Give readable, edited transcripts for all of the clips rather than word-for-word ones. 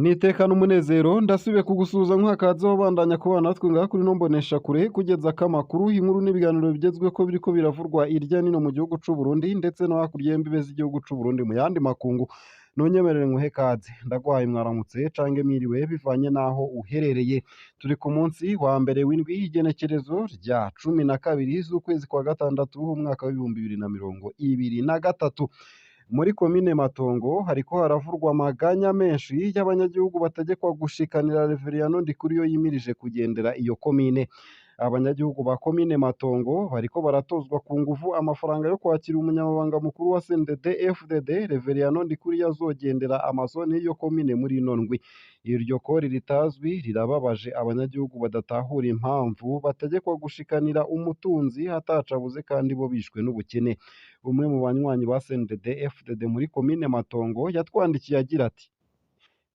N'iteka n'umunezero ndasubiye kugusuhuza nk'akaza wabandanya kubana natwe ngaha kuri ino mboneshakure kugeza ko amakuru, inkuru n'ibiganiro bigezweho biriko biravurwa irya nino mu gihugu c'u Burundi ndetse no hakurya y'imbibe z'igihugu c'u Burundi mu yandi makungu. Ntunyemerere nguhe kaze, ndaguhaye mwaramutse cange mwiriwe bivanye n'aho uherereye. Turi ku munsi wa mbere w'indwi y'igenekerezo rya 12 z'ukwezi kwa gatandatu umwaka w'2023. Muri komine Matongo hariko haravurwa amaganya menshi y'abanyagihugu bategekwa gushikanira Reveriyano Ndikuriyo yimirije kugendera iyo komine. Abanyagihugu ba komine Matongo bariko baratozwa ku nguvu amafaranga yo kwakira umunyamabanga mukuru wa CNDD FDD Reveriyano Ndikuriyo azogendera amazone y'iyo komine muri ino ndwi. Iryo kori ritazwi rirababaje abanyagihugu badatahura impamvu bategekwa gushikanira umutunzi atacabuze kandi bo bishwe n'ubukene. Umwe mu banywanyi ba CNDD FDD muri komine Matongo yatwandikiye agira ati: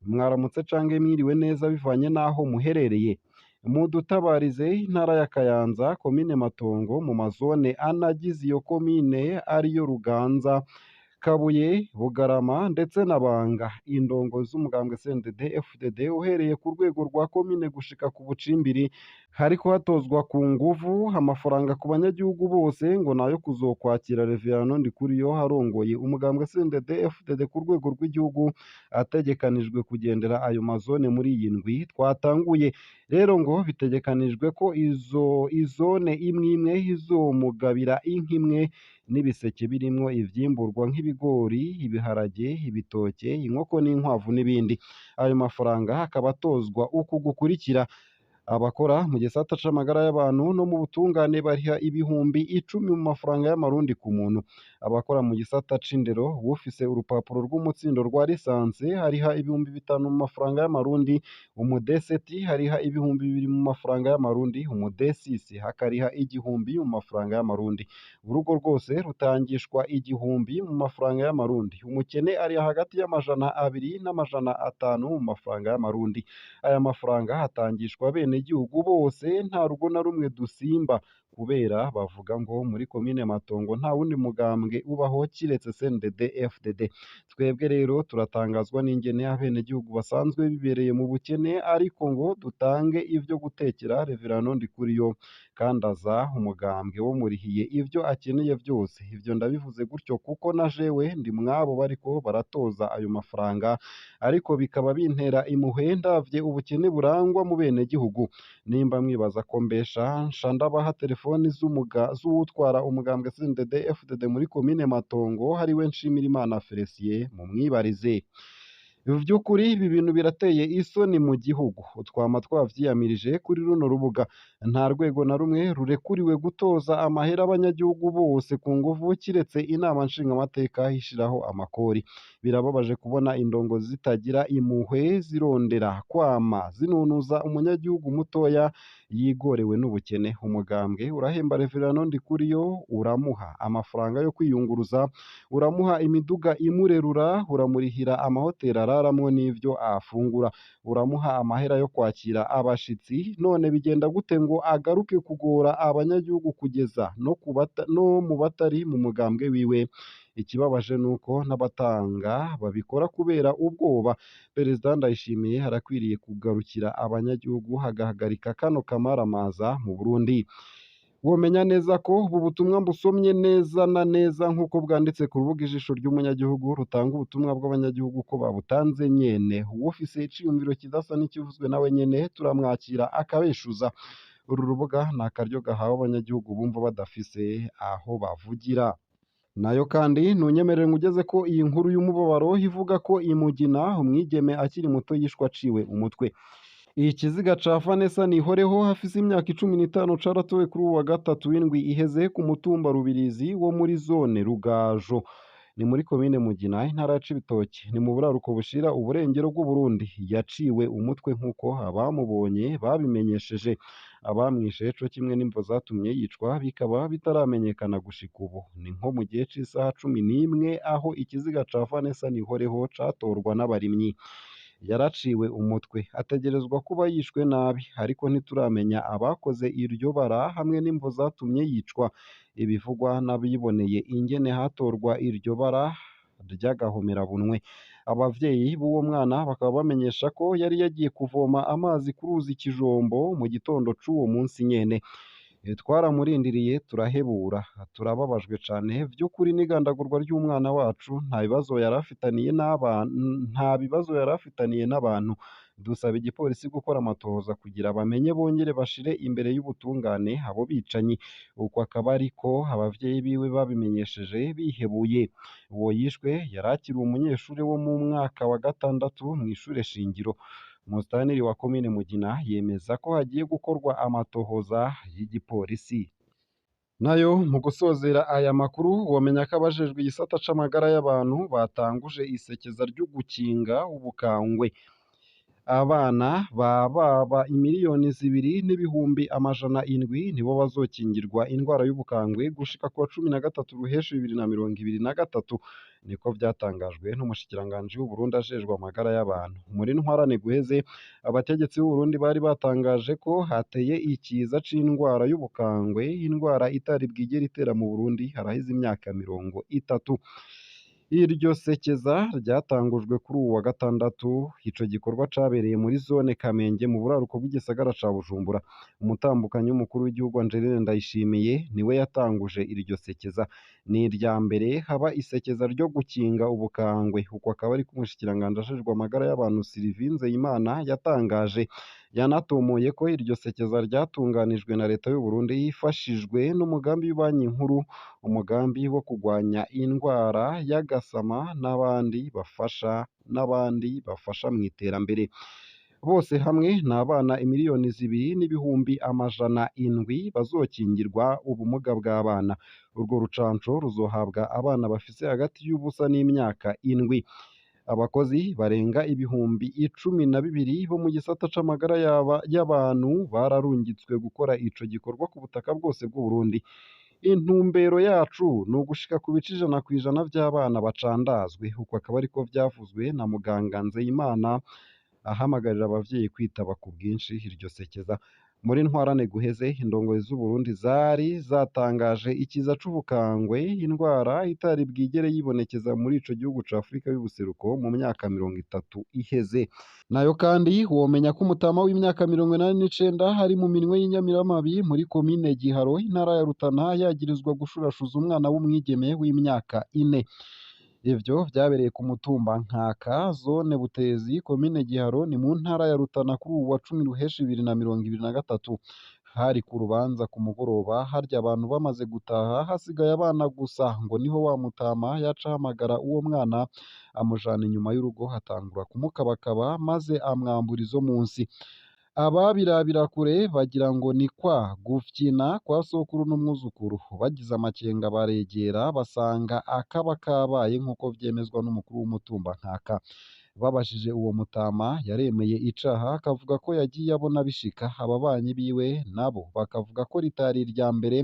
"Mwaramutse cange mwiriwe neza bivanye n'aho muherereye. Mudutabarize intara ya Kayanza, komine Matongo mu mazone ane agize iyo komine ariyo Ruganza, Kabuye, Bugarama ndetse na Banga. Indongozi z'umugambwe CNDD FDD uhereye ku rwego rwa komine gushika ku bucimbiri hariko hatozwa ku nguvu amafaranga ku banyagihugu bose ngo nayo kuzokwakira Reveriyano Ndikuriyo arongoye umugambwe CNDD FDD ku rwego rw'igihugu ategekanijwe kugendera ayo mazone muri iyi ndwi twatanguye. Rero ngo bitegekanijwe ko izo izone imwe imwe izomugabira inka imwe n'ibiseke birimwo ivyimburwa nk'ibigori, ibiharage, ibitoke, inkoko n'inkwavu n'ibindi. Ayo mafaranga akaba atozwa uku gukurikira: abakora mu gisata c'amagara y'abantu no mu butungane bariha 10,000 mu mafaranga y'amarundi ku muntu. Abakora mu gisata c'indero uwufise urupapuro rw'umutsindo rwa lisansi ariha 5,000 mu mafaranga y'amarundi, umudeseti ariha 2,000 mu mafaranga y'amarundi, umudesisi akariha 1,000 mu mafaranga y'amarundi. Urugo rwose rutangishwa 1,000 mu mafaranga y'amarundi. Umukene ariha hagati y'200 n'500 mu mafaranga y'amarundi. Aya mafaranga atangishwa abenegihugu bose nta rugo na rumwe dusimba, kubera bavuga ngo muri komine Matongo nta wundi mugambwe ubaho kiretse CNDD FDD. Twebwe rero turatangazwa n'ingene abenegihugu basanzwe bibereye mu bukene ariko ngo dutange ivyo gutekera Reveriyano Ndikuriyo kandi aza umugambwe wamurihiye ivyo akeneye vyose. Ivyo ndabivuze gutyo kuko na jewe ndi mwabo bariko baratoza ayo mafaranga ariko bikaba bintera impuhwe ndavye ubukene burangwa mu benegihugu. Nimba mwibaza ko mbesha nca ndabaha telefoni z'uwutwara umugambwe CNDD FDD muri komine Matongo ariwe Nshimirimana Felicien mumwibarize. Vy'ukuri ibi bintu birateye isoni mu gihugu, twama twavyiyamirije kuri runo rubuga. Nta rwego na rumwe rurekuriwe gutoza amahera abanyagihugu bose ku nguvu kiretse inama nshingamateka ishiraho amakori. Birababaje kubona indongozi zitagira impuhwe zirondera kwama zinunuza umunyagihugu mutoya yigorewe n'ubukene. Umugambwe urahemba Reveriyano Ndikuriyo, uramuha amafaranga yo kwiyunguruza, uramuha imiduga imurerura, uramurihira amahoteli araramwo n'ivyo afungura, uramuha amahera yo kwakira abashitsi. None bigenda gute ngo agaruke kugora abanyagihugu kugeza no mu batari mu mugambwe wiwe? Ikibabaje nuko n'abatanga babikora kubera ubwoba. Perezida Ndayishimiye arakwiriye kugarukira abanyagihugu agahagarika kano kamaramaza mu Burundi. Womenya neza ko ubu butumwa mbusomye neza na neza nk'uko bwanditse ku rubuga Ijisho ry'Umunyagihugu rutanga ubutumwa bw'abanyagihugu ko babutanze nyene. Uwufise iciyumviro kidasa n'ikivuzwe nawe nyene turamwakira akabeshuza. Uru rubuga ni akaryo gahawe abanyagihugu bumva badafise aho bavugira. Nayo kandi ntunyemerere ngugeze ko iyi nkuru y'umubabaro ivuga ko imugina umwigeme akiri muto yishwe aciwe umutwe. Ikiziga ca Vanessa Nihoreho afise imyaka 15 caratowe kuri uwu wa gatatu w'indwi iheze ku mutumba Rubirizi wo muri zone Rugajo. Ni muri komine Mugina intara ya Cibitoke. Ni mu buraruko bushira uburengero bw'Uburundi. Yaciwe umutwe nk'uko abamubonye babimenyesheje. Abamwishe co kimwe n'imvo zatumye yicwa bikaba bitaramenyekana gushika ubu. Ni nko mu gihe c'isaha 11 aho ikiziga ca Vanessa Nihoreho catorwa n'abarimyi. Yaraciwe umutwe ategerezwa kuba yishwe nabi, ariko ntituramenya abakoze iryo bara hamwe n'imvo zatumye yicwa. Ibivugwa n'abiboneye ingene hatorwa iryo bara ry'agahomerabunwe. Abavyeyi b'uwo mwana bakaba bamenyesha ko yari yagiye kuvoma amazi ku ruzi Kijombo mu gitondo c'uwo munsi nyene. Twaramurindiriye turahebura, turababajwe cane vy'ukuri n'igandagurwa ry'umwana wacu, nta bibazo yari afitaniye nta bibazo yari afitaniye n'abantu. Dusaba igipolisi gukora amatohoza kugira bamenye bongere bashire imbere y'ubutungane abo bicanyi. Uko akaba ariko abavyeyi biwe babimenyesheje bihebuye. Uwo yishwe yari akiri umunyeshure wo mu mwaka wa gatandatu mw'ishure shingiro. Umusitaniri wa komine Mugina yemeza ko hagiye gukorwa amatohoza y'igipolisi. Nayo mu gusozera aya makuru womenya ko abajejwe igisata c'amagara y'abantu batanguje isekeza ry'ugukinga ubukangwe. Abana ba 2,700,000 nibo bazokingirwa indwara y'ubukangwe gushika kuwa 13 Ruheshi 2023, niko vyatangajwe n'umushikiranganji w'Uburundi ajejwe amagara y'abantu. Muri ntwarane guheze, abategetsi b'Uburundi bari batangaje ko hateye ikiza c'indwara y'ubukangwe, indwara itari bwigere itera mu Burundi haraheze imyaka 30. Iryo sekeza ryatangujwe kuri uwu wa gatandatu. Ico gikorwa cabereye muri zone Kamenge mu buraruko bw'igisagara ca Bujumbura. Umutambukanyi w'umukuru w'igihugu Angeline Ndayishimiye niwe yatanguje iryo sekeza. Ni irya mbere haba isekeza ryo gukinga ubukangwe, uko akaba ariko umushikiranganji ajejwe amagara y'abantu Sylvie Nzeyimana yatangaje. Yanatomoye ko iryo sekeza ryatunganijwe na leta y'u Burundi ifashijwe n'umugambi w'ibanki nkuru, umugambi wo kugwanya indwara y'agasama n'abandi bafasha mw'iterambere. Bose hamwe ni abana 2,700,000 bazokingirwa ubumuga bw'abana. Urwo rucanco ruzohabwa abana bafise hagati y'ubusa n'imyaka 7. Abakozi barenga 12,000 bo mu gisata c'amagara y'abantu bararungitswe gukora ico gikorwa ku butaka bwose bw'Uburundi. Intumbero yacu ni ugushika ku bice 100% vy'abana bacandazwe, uko akaba ariko vyavuzwe na muganga Nzeyimana ahamagarira abavyeyi kwitaba ku bwinshi iryo sekeza. Muri ntwarane guheze, indongozi z'Uburundi zari zatangaje ikiza c'ubukangwe, indwara itari bwigere yibonekeza muri ico gihugu ca Afrika y'ubuseruko mu myaka 30 iheze. Nayo kandi womenya ko umutama w'imyaka 89 ari mu minwe y'inyamiramabi muri komine Giharo, intara ya Rutana, yagirizwa gushurashuza umwana w'umwigeme w'imyaka 4. Ivyo vyabereye ku mutumba Nkaka, zone Butezi, komine Giharo, ni mu ntara ya Rutana kuri uwu wa 10 Ruheshi 2023. Hari ku rubanza ku mugoroba, harya abantu bamaze gutaha hasigaye abana gusa, ngo niho wa mutama yaca ahamagara uwo mwana amujana inyuma y'urugo, atangura kumukabakaba maze amwambura izo munsi. Ababirabira kure bagira ngo ni kwa gufyina kwa sokuru n'umwuzukuru. Bagize amakenga baregera basanga akaba kabaye nk'uko vyemezwa n'umukuru w'umutumba Nkaka. Babajije uwo mutama yaremeye icaha, akavuga ko yagiye abona bishika. Ababanyi biwe nabo bakavuga ko ritari irya mbere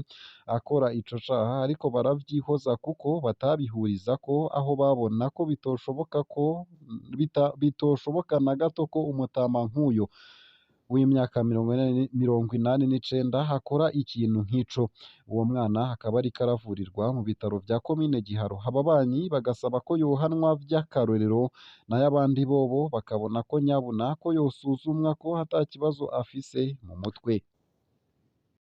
akora ico caha, ariko baravyihoza kuko batabihurizako, aho babona ko bitoshoboka na gato ko umutama nk'uyo w'imyaka 89 akora ikintu nk'ico. Uwo mwana akaba ariko aravurirwa mu bitaro vya komine Giharo. Ababanyi bagasaba ko yohanwa vy'akarorero, nayo abandi bobo bakabona ko nyabuna ko yosuzumwa ko ata kibazo afise mu mutwe.